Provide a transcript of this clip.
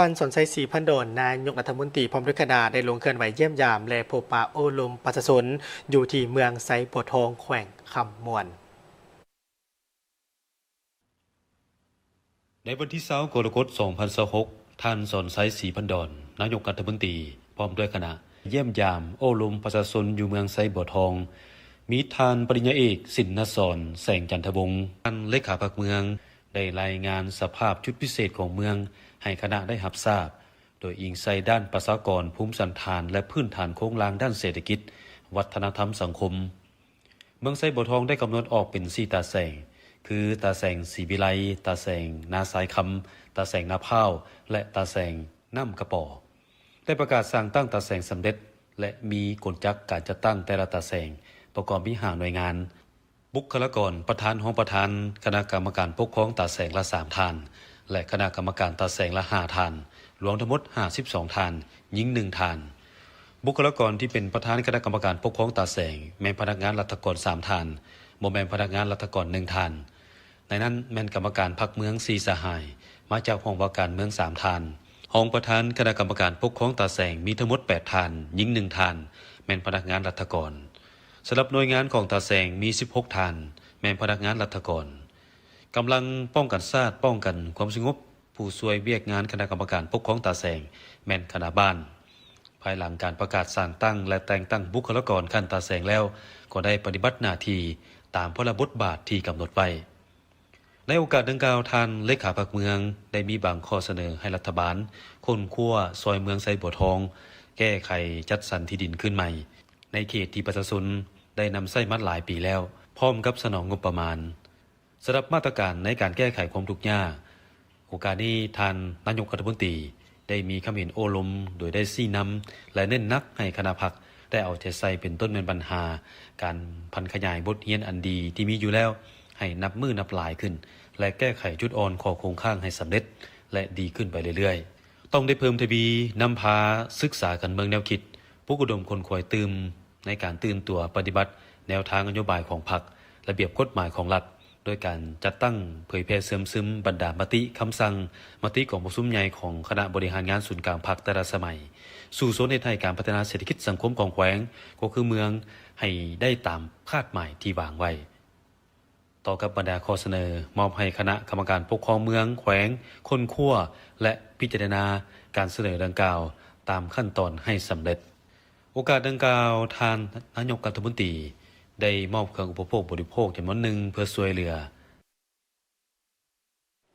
ທ່ານ ສອນໄຊ ສີພັນດອນ ນາຍົກລັດຖະມົນຕີ ພ້ອມດ້ວຍຄະນະ ໄດ້ລົງເຄື່ອນໄຫວຢ້ຽມຢາມ ແລະ ພົບປະໂອ້ລົມປະຊາຊົນ ຢູ່ທີ່ເມືອງໄຊບົວທອງ ແຂວງຄຳມ່ວນ. ໃນວັນທີຊາວ ກໍລະກົດ ສອງພັນຊາວຫົກ ທ່ານ ສອນໄຊ ສີພັນດອນ ນາຍົກລັດຖະມົນຕີ ພ້ອມດ້ວຍຄະນະ ຢ້ຽມຢາມໂອ້ລົມປະຊາຊົນຢູ່ເມືອງໄຊບົວທອງ, ມີທ່ານປະລິນຍາເອກ ສິນນະສອນ ແສງຈັນທະວົງ ທ່ານເລຂາພັກເມືອງ ໄດ້ລາຍງານສະພາບຈຸດພິເສດຂອງເມືອງໃຫ້ຄະນະໄດ້ຮັບຊາບ, ໂດຍອີງໃສ່ດ້ານປະຊາກອນ, ພູມສັນຖານ ແລະ ພື້ນຖານໂຄງລ່າງດ້ານເສດຖະກິດ, ວັດທະນະທຳ, ສັງຄົມ. ເມືອງໄຊບົວທອງໄດ້ກຳນົດອອກເປັນສີ່ຕາແສງ ຄື ຕາແສງສີວິໄລ, ຕາແສງນາຊາຍຄຳ, ຕາແສງນາພ້າວ ແລະ ຕາແສງນ້ຳກະປໍ. ໄດ້ປະກາດສ້າງຕັ້ງຕາແສງສຳເລັດ ແລະ ມີກົນຈັກການຈັດຕັ້ງແຕ່ລະຕາແສງ ປະກອບມີຫ້າໜ່ວຍງານ. ບຸກຄະລາກອນ, ປະທານ, ຮອງປະທານຄະນະກຳມະການປົກຄອງຕາແສງລະສາມທ່ານ ແລະ ຄະນະກຳມະການຕາແສງລະຫ້າທ່ານ, ລວມທັງໝົດຫ້າສິບສອງທ່ານ, ຍິງໜຶ່ງທ່ານ. ບຸກຄະລາກອນທີ່ເປັນປະທານຄະນະກຳມະການປົກຄອງຕາແສງ ແມ່ນພະນັກງານລັດຖະກອນສາມທ່ານ, ບໍ່ແມ່ນພະນັກງານລັດຖະກອນໜຶ່ງທ່ານ. ໃນນັ້ນແມ່ນກຳມະການພັກເມືອງສີ່ສະຫາຍ ມາຈາກຫ້ອງວ່າການເມືອງສາມທ່ານ. ຮອງປະທານຄະນະກຳມະການປົກຄອງຕາແສງມີທັງໝົດແປດທ່ານ, ຍິງໜຶ່ງທ່ານ, ແມ່ນພະນັກງານລັດຖະກອນ. ສຳລັບໜ່ວຍງານຂອງຕາແສງມີສິບຫົກທ່ານ, ແມ່ນພະນັກງານລັດຖະກອນ. ກຳລັງປ້ອງກັນຊາດ, ປ້ອງກັນຄວາມສະຫງົບ, ຜູ້ຊ່ວຍວຽກງານຄະນະກຳມະການປົກຄອງຕາແສງ ແມ່ນຄະນະບ້ານ. ພາຍຫຼັງການປະກາດສ້າງຕັ້ງ ແລະ ແຕ່ງຕັ້ງບຸກຄະລາກອນຂັ້ນຕາແສງແລ້ວ, ກໍໄດ້ປະຕິບັດໜ້າທີ່ຕາມພາລະບົດບາດທີ່ກຳນົດໄວ້. ໃນໂອກາດດັ່ງກ່າວ, ທ່ານເລຂາພັກເມືອງໄດ້ມີບາງຂໍ້ສະເໜີໃຫ້ລັດຖະບານຄົ້ນຄວ້າຊ່ອຍເມືອງໄຊບົວທອງ ແກ້ໄຂຈັດສັນທີ່ດິນຄືນໃໝ່ ໃນເຂດທີ່ປະຊາຊົນໄດ້ນຳໃຊ້ມາຫຼາຍປີແລ້ວ, ພ້ອມກັບສະໜອງງົບປະມານ. ສຳລັບມາດຕະການໃນການແກ້ໄຂຄວາມທຸກຍາກ, ໂອກາດນີ້ທ່ານນາຍົກລັດຖະມົນຕີໄດ້ມີຄຳເຫັນໂອ້ລົມ ໂດຍໄດ້ຊີ້ນຳ ແລະ ເນັ້ນໜັກໃຫ້ຄະນະພັກໄດ້ເອົາໃຈໃສ່ ເປັນຕົ້ນແມ່ນບັນຫາການຜັນຂະຫຍາຍບົດຮຽນອັນດີທີ່ມີຢູ່ແລ້ວ ໃຫ້ນັບມື້ນັບຫຼາຍຂຶ້ນ ແລະ ແກ້ໄຂຈຸດອ່ອນຂໍ້ຄົງຄ້າງໃຫ້ສຳເລັດ ແລະ ດີຂຶ້ນໄປເລື້ອຍໆ. ຕ້ອງໄດ້ເພີ່ມທະວີນຳພາສຶກສາການເມືອງແນວຄິດ, ປຸກອຸດົມຂົນຂວາຍຕື່ມ ໃນການຕື່ນຕົວປະຕິບັດແນວທາງນະໂຍບາຍຂອງພັກ, ລະບຽບກົດໝາຍຂອງລັດ, ໂດຍການຈັດຕັ້ງເຜີຍແຜ່ເຊື່ອມຊຶມບັນດາມະຕິ, ຄຳສັ່ງ, ມະຕິກອງປະຊຸມໃຫຍ່ຂອງຄະນະບໍລິຫານງານສູນກາງພັກແຕ່ລະສະໄໝ, ສູ້ຊົນເຮັດໃຫ້ການພັດທະນາເສດຖະກິດສັງຄົມຂອງແຂວງ ກໍຄືເມືອງ ໃຫ້ໄດ້ຕາມຄາດໝາຍທີ່ວາງໄວ້. ຕໍ່ກັບບັນດາຂໍ້ສະເໜີ, ມອບໃຫ້ຄະນະກຳມະການປົກຄອງເມືອງ, ແຂວງ ຄົ້ນຄວ້າ ແລະ ພິຈາລະນາການສະເໜີດັ່ງກ່າວຕາມຂັ້ນຕອນໃຫ້ສຳເລັດ. ໂອກາດດັ່ງກ່າວ, ທ່ານນາຍົກລັດຖະມົນຕີໄດ້ມອບເຄື່ອງອຸປະໂພກບໍລິໂພກຈຳນວນໜຶ່ງ ເພື່ອຊ່ວຍເຫຼືອ